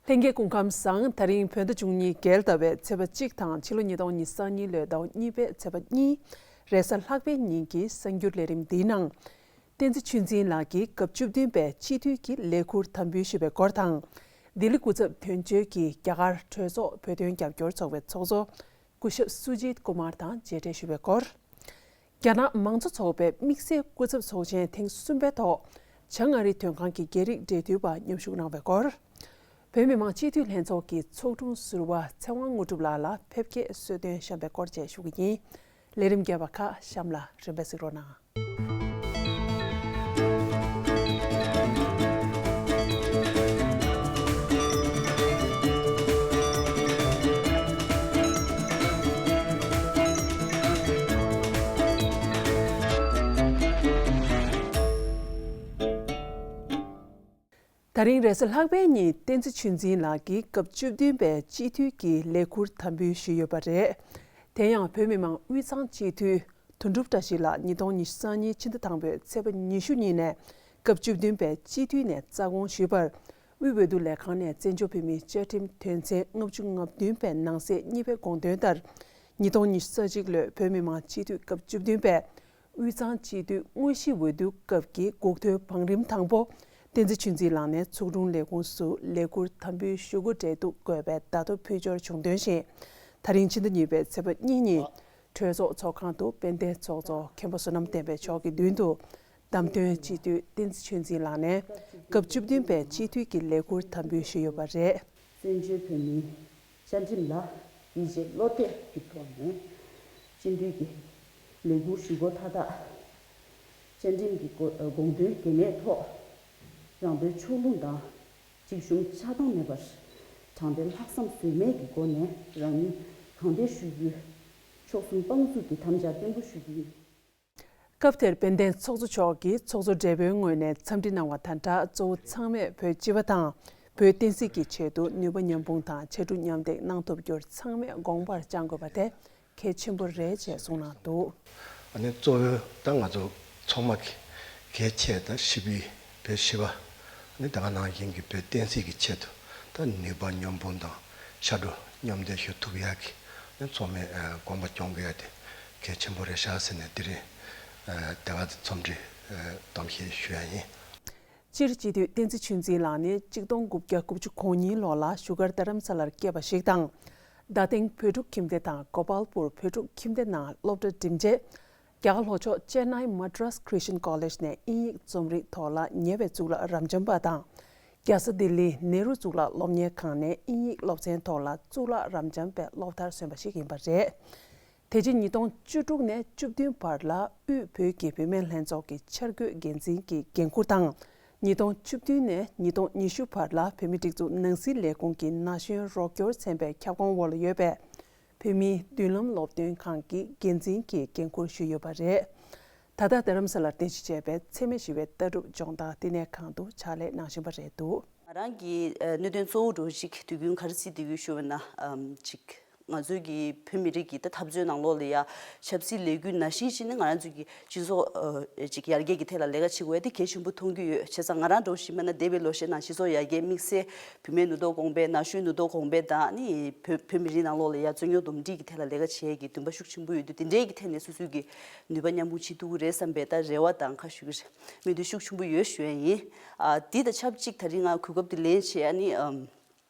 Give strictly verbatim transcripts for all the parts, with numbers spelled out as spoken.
ལྷན་རྒྱས་སྐུ་ཁམས་བཟང་། ད་རིང་བོད་ཟླ་བཅུ་གཉིས་རྒྱལ་ཟླ་བའི་ཚེས་པ་གཅིག་དང་ཕྱི་ལོ་ཉིས་སྟོང་ཉི་ཤུ་རྩ་གཉིས་ལོའི་ཟླ་བ་གཉིས་པའི་ཚེས་པ་གཉིས། རེས་གཟའ་ལྷག་པའི་ཉིན་གྱི་གསར་འགྱུར་ལས་རིམ་འདིའི་ནང་། བསྟན་འཛིན་ཆོས་འཛིན་ལགས་ཀྱིས་སྐབས་བཅུ་བདུན་པའི་སྤྱི་འཐུས་ཀྱི་ལས་འཁུར་དམ་འབུལ་ཞུས་པའི་སྐོར་དང་། ལྡི་ལི་སྐུ་ཚབ་དོན་གཅོད་ཀྱིས་རྒྱ་གར་གྲོས་ཚོགས་བོད་དོན་རྒྱབ་སྐྱོར་ཚོགས་པའི་ཚོགས་གཙོ་སྐུ་ཞབས་སུ་ཇིད་ཀུ་མར་དང་མཇལ་འཕྲད་ཞུས་པའི་སྐོར། རྒྱ་ནག་མང་གཙོ་ཚོགས་པའི་དམིགས་བསལ་སྐུ་ཚབ་ཚོགས་ཆེན་ཐེངས་གསུམ་པའི་ཐོག་བྱང་ཨ་རིའི་མདོ་ཁང་གི་རྒྱ་རིགས་འབྲེལ་མཐུད་པ་མཉམ་ཞུགས་གནང་བའི་སྐོར། བོད་མི་མང་སྤྱི་འཐུས་ལྷན་ཚོགས་ཀྱི་ཚོགས་དྲུང་ཟུར་པ་ཚེ་དབང་དངོས་གྲུབ་ལགས་ལ་ཕེབས་སྐྱེལ་གསོལ་སྟོན་བཤམས་པའི་སྐོར་བཅས་ཞུ་གི་ཡིན། ལས་རིམ་རྒྱས་པ་ཁག་གཤམ་ལ་རིམ་པས་གཟིགས་རོགས་གནང་། ད་རིང་རེས་གཟའ་ལྷག་པའི་ཉིན་བསྟན་འཛིན་ཆོས་འཛིན་ལགས་ཀྱིས་སྐབས་བཅུ་བདུན་པའི་སྤྱི་འཐུས་ཀྱི་ལས་འཁུར་དམ་འབུལ་ཞུས་ཡོད་པ་རེད། དེ་ཡང་བོད་མི་མང་དབུས་གཙང་སྤྱི་འཐུས་དོན་གྲུབ་བཀྲ་ཤིས་ལགས་ཉིས་སྟོང་ཉི་ཤུ་རྩ་གཉིས་ཕྱི་ཟླ་དང་པོའི་ཚེས་པ་ཉི་ཤུ་ཉིན་ནས་སྐབས་བཅུ་བདུན་པའི་སྤྱི་འཐུས་ནས་རྩ་དགོངས་ཞུས་པར། དབུས་འོས་བསྡུ་ལས་ཁང་ནས་བཙན་བྱོལ་བོད་མིའི་བཅའ་ཁྲིམས་དོན་ཚན་ལྔ་བཅུ་ང་བདུན་པའི་ནང་གསེས་གཉིས་པའི་དགོངས་དོན་ལྟར། ཉིས་སྟོང་ཉི་ཤུ་རྩ་གཅིག་ལོའི་བོད་མི་མང་སྤྱི་འཐུས་སྐབས་བཅུ་བདུན་པའི་དབུས་གཙང་སྤྱི་འཐུས་དངོས་གཞི་འོས་བསྡུ་སྐབས་ཀྱི་འགོག་ཐོའི་བང་རིམ་དང་པོ། བསྟན་འཛིན་ཆོས་འཛིན་ལགས་ནས་ཚོགས་དྲུང་ལས་ཁུངས་སུ་ལས་འཁུར་དམ་འབུལ་ཞུ་སྒོ་གྲལ་དུ་བཀོད་པའི་བརྡ་ཐོ་ཕུལ་འབྱོར་བྱུང་དོན་བཞིན། ད་རིང་ཕྱི་ཟླ་གཉིས་པའི་ཚེས་པ་གཉིས་ཉིན། གྲོས་ཚོགས་ཚོགས་ཁང་དུ་དཔལ་ལྡན་ཚོགས་གཙོ་མཁན་པོ་བསོད་ནམས་བསྟན་འཕེལ་མཆོག་གི་མདུན་དུ། བདམས་ཐོན་སྤྱི་འཐུས་བསྟན་འཛིན་ཆོས་འཛིན་ལགས་ནས་སྐབས་བཅུ་བདུན་པའི་སྤྱི་འཐུས་ཀྱི་ལས་འཁུར་དམ་འབུལ་ཞུས་ཡོད་པ་རེད། བཙན་བྱོལ་བོད་མིའི་བཅའ་ཁྲིམས་ལ་ཡིད་ཆེས་བློ་གཏད་ཀྱི་ཐོག་ནས་སྤྱི་འཐུས་ཀྱི་ལས་འཁུར་ཞུ་སྒོ་མཐའ་དག་བཅའ་ཁྲིམས་ཀྱི་དགོངས་དོན་འགལ་མེད་ཐོག་རང་དོན་ཕྱོགས་ལྷུང་དང་། སྲིད་གཞུང་ཆགས་སྡང་མེད་པར་དྲང་བདེན་ལྷག་བསམ་ཟོལ་མེད་ཀྱི་སྒོ་ནས་རང་ནུས་གང་ཐད་ཞུ་རྒྱུའི་ཕྱོགས་གསུམ་དཔང་བཙུགས་ཀྱི་དམ་བཅའ་བརྟན་པོ་ཞུ་རྒྱུ་ཡིན། སྐབས་དེར་དཔལ་ལྡན་ཚོགས་གཙོ་མཆོག་གིས་ཚོགས་གཙོ་སྦྲེལ་པོའི་ངོས་ནས་འཚམས་འདྲི་གནང་བ་དང་སྦྲགས། གཙོ་བོ་ཚང་མས་བོད་སྤྱི་པ་དང་བོད་བསྟན་སྲིད་ཀྱི་ཆེད་དུ་ནུས་པ་མཉམ་སྤུངས་དང་ཕྱར་གྲུ་མཉམ་འདེགས་གནང་ཐུབ་རྒྱུར་ཚང་མས་དགོངས་པར་བཅངས་དགོས་པ་དེ་གལ་ཆེན་པོ་རེད་ཅེས་གསུངས་གནང་འདུག། ཨ་ནི་གཙོ་བོ་ད་ང་ཚོ་ཚང་མ་གི་གལ་ཆེ་ད་བཞི་པའི་བོད་བཞི་པ་ཨ་ནི་ད་ག་ནང་བཞིན་གྱི་བོད་བསྟན་སྲིད་ཀྱི་ཆེད་དུ་ད་ནུས་པ་མཉམ་སྤུངས་དང་ཕྱར་གྲུ་མཉམ་འདེགས་ཞུ་ཐུབ་ཡག་གི་ཨ་ནི་ཚང་མས་ཨ་དགོངས་པ་སྐྱོང་དགོས་ཡ་དེ་གལ་ཆེན་པོ་རེད་ཤག་ཟེར་ནས་དེ་རིང་ཨ་དེ་ག་ཚོ་འཚམས་འདྲི་ཨ་གཏམ་བཤད་ཞུ་ཡ་ཡིན། སྤྱིར་སྤྱི་འཐུས་བསྟན་འཛིན་ཆོས་འཛིན་ལགས་ནི་གཅིག་སྟོང་དགུ་བརྒྱ་དགུ་བཅུ་གོ་གཉིས་ལོ་ལ་བཞུགས་སྒར་རྡ་རམ་ས་ལར་སྐྱེས་པ་ཞིག་དང་། རྡ་སྟེང་བོད་ཕྲུག་ཁྱིམ་སྡེ་དང་གོ་པལ་པུར་བོད་ཕྲུག་ཁྱིམ་སྡེ་ནང་སློབ་གྲྭ་འགྲིམས་རྗེས། རྒྱ་གར་ལྷོ་ཕྱོགས་ཅེན་ནའི་མ་ཌྲཱས་ཁྲི་སི་ཊན་ཀོ་ལེཇ་ནས་དབྱིན་ཡིག་རྩོམ་རིག་ཐོག་ལ་ཉེ་བའི་གཙུག་ལག་རབ་འབྱམས་པ་དང་། རྒྱལ་ས་ལྡི་ལིའི་ནེ་རུ་གཙུག་ལག་སློབ་གཉེར་ཁང་ནས་དབྱིན་ཡིག་སློབ་ཚན་ཐོག་ལ་གཙུག་ལག་རབ་འབྱམས་པའི་སློབ་མཐར་སོན་པ་ཞིག་ཡིན་པ་རེད། དེ་རྗེས་ཉིས་སྟོང་བཅུ་དྲུག་ནས་བཅུ་བདུན་བར་ལ་དབུས་བོད་ཀྱི་བུད་མེད་ལྷན་ཚོགས་ཀྱི་འཆར་འགོད་འགན་འཛིན་གྱི་འགན་འཁུར་དང་། ཉིས་སྟོང་བཅུ་བདུན་ནས་ཉིས་སྟོང་ཉི་ཤུ་བར་ལ་བོད་མིའི་སྒྲིག་འཛུགས་ནང་སྲིད་ལས་ཁུངས་ཀྱི་ན་གཞོན་རོགས་སྐྱོར་ཚན་པའི་ཁྱབ་ཁོངས་འོག་ལ་ཡོད་པའི་བོད་མིའི་མདུན་ལམ་སློབ་སྟོན་ཁང་གི་འགན་འཛིན་གྱི་འགན་འཁུར་ཞུས་ཡོད་པ་རེད། ད་ལྟ་རྡ་རམ་ས་ལར་རྟེན་གཞི་བྱས་པའི་འཚེ་མེད་ཞི་བའི་ལྟ་གྲུབ་སྦྱོང་བརྡར་བསྟི་གནས་ཁང་དུ་ཕྱག་ལས་གནང་བཞིན་པ་རེད་འདུག། ང་རང་གི་ཨ་གནད་དོན་གཙོ་བོ་འདྲ་བོ་ཞིག་དུས་རྒྱུན་ག་རེ་བརྩིས་བསྡད་ཀྱི་ཡོད་ཞུ་བ་ན། ཨམ་ཅིག་ང་ཚོའི་གི་བོད་མི་རིགས་ཀྱི་ད་འཐབ་རྩོད་ནང་ལོགས་ལ་ཡ་ཆབ་སྲིད་ལས་འགུལ་ནང་བཞིན་བྱས་ནས་ང་རང་ཚོའི་གི་སྤྱི་ཚོགས་ཨ་ཅིག་ཡར་རྒྱས་ཀྱི་ཐད་ལ་ལས་ཀ་བྱེད་དགོས་ཡ་དེ་གལ་ཆེན་པོ་མཐོང་གི་ཡོད། བྱས་ཙང་ང་རང་འདྲ་བོ་ཞིག་མིན་ན་འདས་པའི་ལོ་ཤས་ནང་སྤྱི་ཚོགས་ཡར་རྒྱས་དམིགས་བསལ་བུད་མེད་ནུས་སྟོབས་གོང་སྤེལ་ན་གཞོན་ནུས་སྟོབས་གོང་སྤེལ་དང་ནི་བོད་བོད་མི་རིགས་ནང་ལོགས་ལ་ཡ་རྩོད་རྙོག་འདུམ་འགྲིག་གི་ཐད་ལ་ལས་ཀ་བྱེད་ཡ་གི་འདུན་པ་ཤུགས་ཆེན་པོ་ཡོད་དུས་དེ་འདྲའི་གི་ཐད་ནས་སོ་སོའི་གི་ནུས་པ་མཉམ་སྤུངས་བྱེད་ཐུབ་ཀྱི་རེད་བསམ་པའི་ད་རེ་བ་དང་ཁ་ཞུ་གི་རེད། སྨོན་འདུན་ཤུགས་ཆེན་པོ་ཡོད་ཞུ་ཡ་ཡིན། ཨ་འདི་དང་ཆབས་ཅིག་ད་རིང་ང་གོ་སྐབས་འདི་ལེན་བྱས་ཨ་ནི་ཨམ།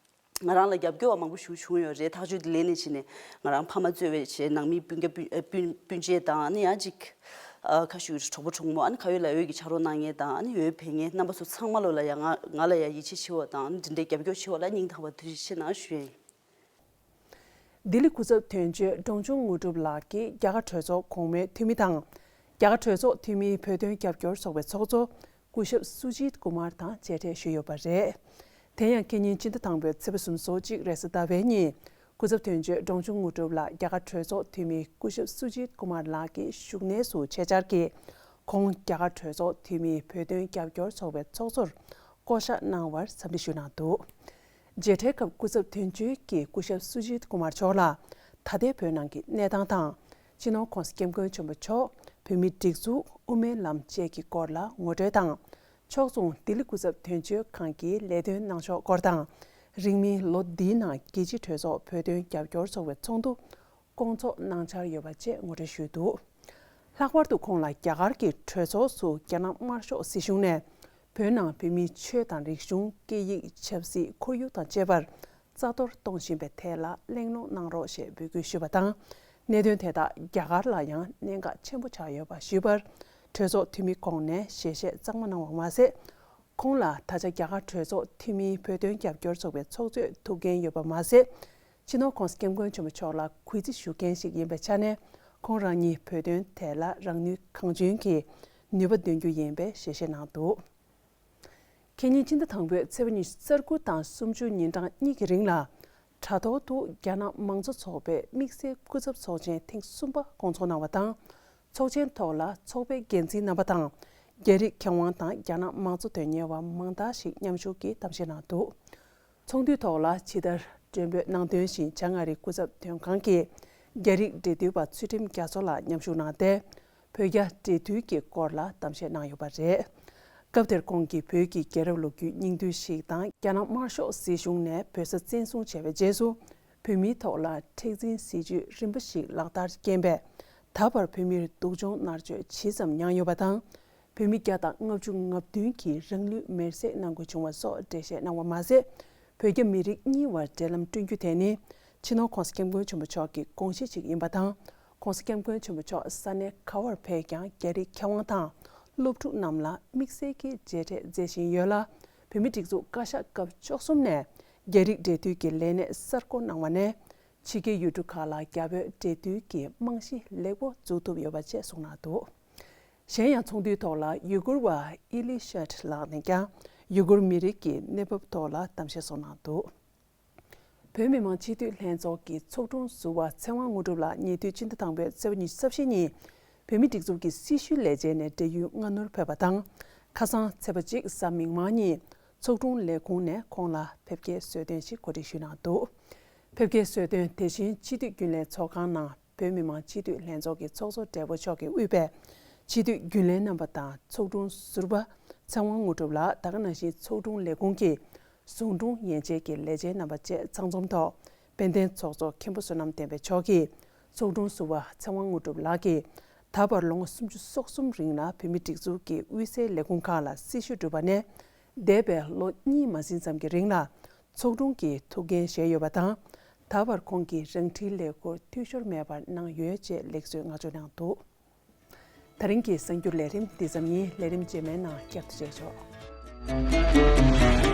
ང་རང་ལ་རྒྱབ་སྐྱོར་བ་མང་པོ་ཞིག་བྱུང་ཡོད་རེད། ཐག་གཅོད་འདི་ལེན་ནས་བྱས་ནས་ང་རང་ཕ་མ་གཙོས་པའི་བྱས་ནང་མི་སྤུན་ཀྱ་སྤུན་ཨ་སྤུན་སྤུན་མཆེད་དང་ཨ་ནི་ཡང་ཅིག་ཨ་ཁ་ཤུ་གྲོགས་པོ་གྲོགས་མོ་ཨ་ནི་ཁ་ཡོད་ལག་ཡོད་ཀྱི་ཕྱག་རོགས་གནང་མཁན་དང་ཨ་ནི་འོས་འཕེན་མཁན་རྣམ་པ་ཚོ་ཚང་མ་ལོ་ལ་ཡང་ང་ང་ལ་ཡང་ཡིད་ཆེས་ཆེ་བ་དང་ཨ་ནི་འདི་འདྲའི་རྒྱབ་སྐྱོར་ཆེ་བ་ལ་སྙིང་ཐག་པ་ཐུགས་རྗེ་ཆེ་གནང་ཞུ་ཡ་ཡིན། ལྡི་ལི་སྐུ་ཚབ་དོན་གཅོད་འབྲོང་ཆུང་དངོས་གྲུབ་ལགས་ཀྱིས་རྒྱ་གར་གྲོས་ཚོགས་གོང་མའི་འཐུས་མི་དང་། རྒྱ་གར་གྲོས་ཚོགས་འཐུས་མིའི་བོད་དོན་རྒྱབ་སྐྱོར་ཚོགས་པའི་ཚོགས་གཙོ་སྐུ་ཞབས་སུ་ཇིད་ཀུ་མར་དང་མཇལ་འཕྲད་ཞུས་ཡོད་པ་རེད། དེ་ཡང་ཁེ་ཉིན་སྤྱི་ཟླ་དང་པོའི་ཚེས་པ་སོ་གཅིག་རེས་གཟའ་ཟླ་བའི་ཉིན། སྐུ་ཚབ་དོན་གཅོད་འབྲོང་ཆུང་དངོས་གྲུབ་ལགས་རྒྱ་གར་གྲོས་ཚོགས་འཐུས་མི་སྐུ་ཞབས་སུ་ཇིད་ཀུ་མར་ལགས་ཀྱི་བཞུགས་གནས་སུ་ཆེད་བཅར་གྱིས། ཁོང་རྒྱ་གར་གྲོས་ཚོགས་འཐུས་མིའི་བོད་དོན་རྒྱབ་སྐྱོར་ཚོགས་པའི་ཚོགས་གཙོར་བསྐོ་བཞག་གནང་བར་འཚམས་འདྲི་ཞུས་གནང་འདུག། མཇལ་འཕྲད་སྐབས་སྐུ་ཚབ་དོན་གཅོད་ཀྱིས་སྐུ་ཞབས་སུ་ཇིད་ཀུ་མར་མཆོག་ལ་ད་ལྟའི་བོད་ནང་གི་གནས་སྟངས་དང་། སྤྱི་ནོར་༸གོང་ས་༸སྐྱབས་མགོན་ཆེན་པོ་མཆོག་བོད་མིའི་སྒྲིག་འཛུགས་དབུ་མའི་ལམ་བཅས་ཀྱི་སྐོར་ལ་ངོ་སྤྲོད་དང་། ཕྱོགས་མཚུངས་ལྡི་ལི་སྐུ་ཚབ་དོན་གཅོད་ཁང་གི་ལས་དོན་གནང་ཕྱོགས་སྐོར་དང་། རིང་མིན་ལོ་འདིའི་ནང་རྒྱལ་སྤྱིའི་གྲོས་ཚོགས་བོད་དོན་རྒྱབ་སྐྱོར་ཚོགས་པའི་ཚོགས་འདུ་སྐོང་ཚོགས་གནང་འཆར་ཡོད་པ་བཅས་ངོ་སྤྲོད་ཞུས་འདུག། ལྷག་པར་དུ་ཁོང་ལ་རྒྱ་གར་གྱི་གྲོས་ཚོགས་སུ་རྒྱ་ནག་དམར་ཤོག་སྲིད་གཞུང་ནས་བོད་ནང་བོད་མིའི་ཆོས་དང་རིག་གཞུང་། སྐད་ཡིག། ཆབ་སྲིད། ཁོར་ཡུག་དང་བཅས་པར་རྩ་གཏོར་གཏོང་བཞིན་པའི་ཐད་ལ་གླེང་སློང་གནང་རོགས་ཞེས་འབོད་སྐུལ་ཞུས་པ་དང་། གནད་དོན་དེ་དག་རྒྱ་གར་ལ་ཡང་གནད་འགག་ཆེན་པོ་ཆགས་ཡོད་པ་ཞུས་པར། གྲོས་ཚོགས་འཐུས་མི་ཁོང་ནས་ཞལ་བཞེས་གཙང་མ་གནང་བ་མ་ཟད། ཁོང་ལ་ད་ཆ་རྒྱ་གར་གྲོས་ཚོགས་འཐུས་མིའི་བོད་དོན་རྒྱབ་སྐྱོར་ཚོགས་པའི་ཚོགས་གཙོས་ཐུགས་འགན་ཡོད་པ་མ་ཟད། སྤྱི་ནོར་༧གོང་ས་༧སྐྱབས་མགོན་ཆེན་པོ་མཆོག་ལ་གུས་བརྩི་ཞུ་མཁན་ཞིག་ཡིན་པའི་ཆ་ནས། ཁོང་རང་ཉིད་བོད་དོན་ཐད་ལ་རང་ནུས་གང་འཇོན་གྱིས་ནུས་པ་འདོན་རྒྱུ་ཡིན་པའི་ཞལ་བཞེས་གནང་འདུག། ཁེ་ཉིན་སྤྱི་ཟླ་དང་པོའི་ཚེས་པ་ཉི་ཤུ་རྩ་དགུ་དང་སུམ་ཅུ་ཉིན་གྲངས་གཉིས་ཀྱི་རིང་ལ། དྲ་ཐོག་ཏུ་རྒྱ་ནག་མང་གཙོ་ཚོགས་པའི་དམིགས་བསལ་སྐུ་ཚབ་ཚོགས་ཆེན་ཐེངས་གསུམ་པ་སྐོང་ཚོགས་གནང་བ་དང་། ཚོགས་ཆེན་ཐོག་ལ་ཚོགས་པའི་འགན་འཛིན་རྣམ་པ་དང་། རྒྱ་རིགས་མཁས་དབང་དང་རྒྱ་ནག་མང་གཙོ་དོན་གཉེར་བ་མང་དག་ཞིག་མཉམ་ཞུགས་ཀྱིས་གཏམ་བཤད་གནང་འདུག། ཚོགས་འདུའི་ཐོག་ལ་ཇི་ལྟར་མགྲོན་འབོད་གནང་དོན་བཞིན་བྱང་ཨ་རིའི་སྐུ་ཚབ་དོན་ཁང་གི་རྒྱ་རིགས་འབྲེལ་མཐུད་པ་ཚུལ་ཁྲིམས་རྒྱ་མཚོ་ལགས་མཉམ་ཞུགས་གནང་སྟེ། བོད་རྒྱ་འབྲེལ་མཐུད་ཀྱི་སྐོར་ལ་གཏམ་བཤད་གནང་ཡོད་པ་རེད། སྐབས་དེར་ཁོང་གིས་བོད་ཀྱི་རྒྱལ་རབས་ལོ་རྒྱུས་སྙིང་བསྡུས་ཤིག་དང་། རྒྱ་ནག་དམར་ཤོག་སྲིད་གཞུང་ནས་བོད་ས་བཙན་བཟུང་བྱས་པའི་རྗེས་སུ། བོད་མིའི་ཐོག་ལ་མཁྲེགས་འཛིན་སྲིད་བྱུས་རིམ་པ་ཞིག་ལག་བསྟར་རྐྱེན་པས། ད་བར་བོད་མིར་སྡུག་སྦྱོང་མནར་གཅོད་ཇི་ཙམ་མྱངས་ཡོད་པ་དང་། བོད་མི་བརྒྱ་དང་ལྔ་བཅུ་ང་བདུན་གྱིས་རང་ལུས་མེར་སྲེག་གནང་དགོས་བྱུང་བ་སོགས་འགྲེལ་བཤད་གནང་བ་མ་ཟད། བོད་རྒྱ་མི་རིགས་གཉིས་བར་འབྲེལ་ལམ་བསྐྲུན་རྒྱུ་དེ་ནི། སྤྱི་ནོར་༧གོང་ས་༧སྐྱབས་མགོན་ཆེན་པོ་མཆོག་གི་དགོངས་གཞི་ཞིག་ཡིན་པ་དང་། ༧གོང་ས་༧སྐྱབས་མགོན་ཆེན་པོ་མཆོག་ས་གནས་ག་བར་ཕེབས་ཀྱང་། རྒྱ་རིགས་མཁས་དབང་དང་སློབ་ཕྲུག་རྣམས་ལ་དམིགས་བསལ་གྱི་མཇལ་འཕྲད་མཛད་བཞིན་ཡོད་ལ། བོད་མིའི་སྒྲིག་འཛུགས་བཀའ་ཤག་སྐབས་བཅུ་གསུམ་ནས་རྒྱ་རིགས་འབྲེལ་མཐུད་ཀྱི་ལས་གནས་གསར་འགོད་གནང་བ་ནས། ཕྱི་རྒྱལ་ཡུལ་གྲུ་ཁག་ལ་རྒྱ་བོད་འབྲེལ་མཐུད་ཀྱི་རྨང་གཞི་ལེགས་པོ་འཛུགས་ཐུབ་ཡོད་པ་བཅས་གསུངས་གནང་འདུག། གཞན་ཡང་ཚོགས་འདུའི་ཐོག་ལ་ཡུ་གུར་བ་ཨི་ལི་ཤད་ལགས་ནས་ཀྱང་ཡུ་གུར་མི་རིགས་ཀྱི་གནས་བབ་ཐོག་ལ་གཏམ་བཤད་གནང་གནང་འདུག། བོད་མི་མང་སྤྱི་འཐུས་ལྷན་ཚོགས་ཀྱི་ཚོགས་དྲུང་ཟུར་པ་ཚེ་དབང་དངོས་གྲུབ་ལགས་ཉེ་དུས་སྤྱི་ཟླ་དང་པོའི་ཚེས་པ་ཉི་ཤུ་རྩ་བཞི་ཉིན་བོད་མིའི་སྒྲིག་འཛུགས་ཀྱི་སྲི་ཞུའི་ལས་བྱེད་ནས་འབྲེལ་ཡོད་སྔ་སྣུར་ཕེབས་པ་དང་། ཁ་སང་ཚེས་པ་གཅིག་གཟའ་མིག་དམར་ཉིན་ཚོགས་དྲུང་ལས་ཁུངས་ནས་ཁོང་ལ་ཕེབས་སྐྱེལ་གསོལ་སྟོན་ཞིག་གོ་སྒྲིག་ཞུས་གནང་འདུག། ཕེབས་སྐྱེལ་གསོལ་སྟོན་དེ་བཞིན་སྤྱི་འཐུས་རྒྱུན་ལས་ཚོགས་ཁང་ནང་བོད་མི་མང་སྤྱི་འཐུས་ལྷན་ཚོགས་ཀྱི་ཚོགས་གཙོ་སྦྲེལ་པོ་མཆོག་གིས་དབུས་པའི་སྤྱི་འཐུས་རྒྱུན་ལས་རྣམ་པ་དང་ཚོགས་དྲུང་ཟུར་པ་ཚེ་དབང་དངོས་གྲུབ་ལགས། ད་ག་ནང་བཞིན་ཚོགས་དྲུང་ལས་ཁུངས་ཀྱི་ཟུང་དྲུང་ཡན་ཆད་ཀྱི་ལས་བྱེད་རྣམ་པ་བཅས་ཚང་འཛོམས་ཐོག་དཔལ་ལྡན་ཚོགས་གཙོ་མཁན་པོ་བསོད་ནམས་བསྟན་འཕེལ་མཆོག་གིས་ཚོགས་དྲུང་ཟུར་པ་ཚེ་དབང་དངོས་གྲུབ་ལགས་ཀྱིས་ད་བར་ལོ་ངོ་སུམ་ཅུ་སོ་གསུམ་རིང་ལ་བོད་མིའི་སྒྲིག་འཛུགས་ཀྱི་དབུས་སའི་ལས་ཁུངས་ཁག་ལ་སྲི་ཞུ་བསྒྲུབས་པ་ནས་འདས་པའི་ལོ་གཉིས་མ་ཟིན་ཙམ་གྱི་རིང་ལ་ཚོགས་དྲུང་གི་ཐུགས་འགན་བཞེས་ཡོད་པ་དང་། ད་བར་ཁོང་གིས་རང་འཁྲིའི་ལས་ཁུར་འཐུས་ཤོར་མེད་པར་གནང་ཡོད་ཅེས་ལེགས་གསོའི་བསྔགས་བརྗོད་གནང་འདུག། ད་རིང་གི་གསར་འགྱུར་ལས་རིམ་འདི་ཙམ་ཡིན། ལས་རིམ་རྗེས་མའི་ནང་བསྐྱར་དུ་མཇལ་ཆོག།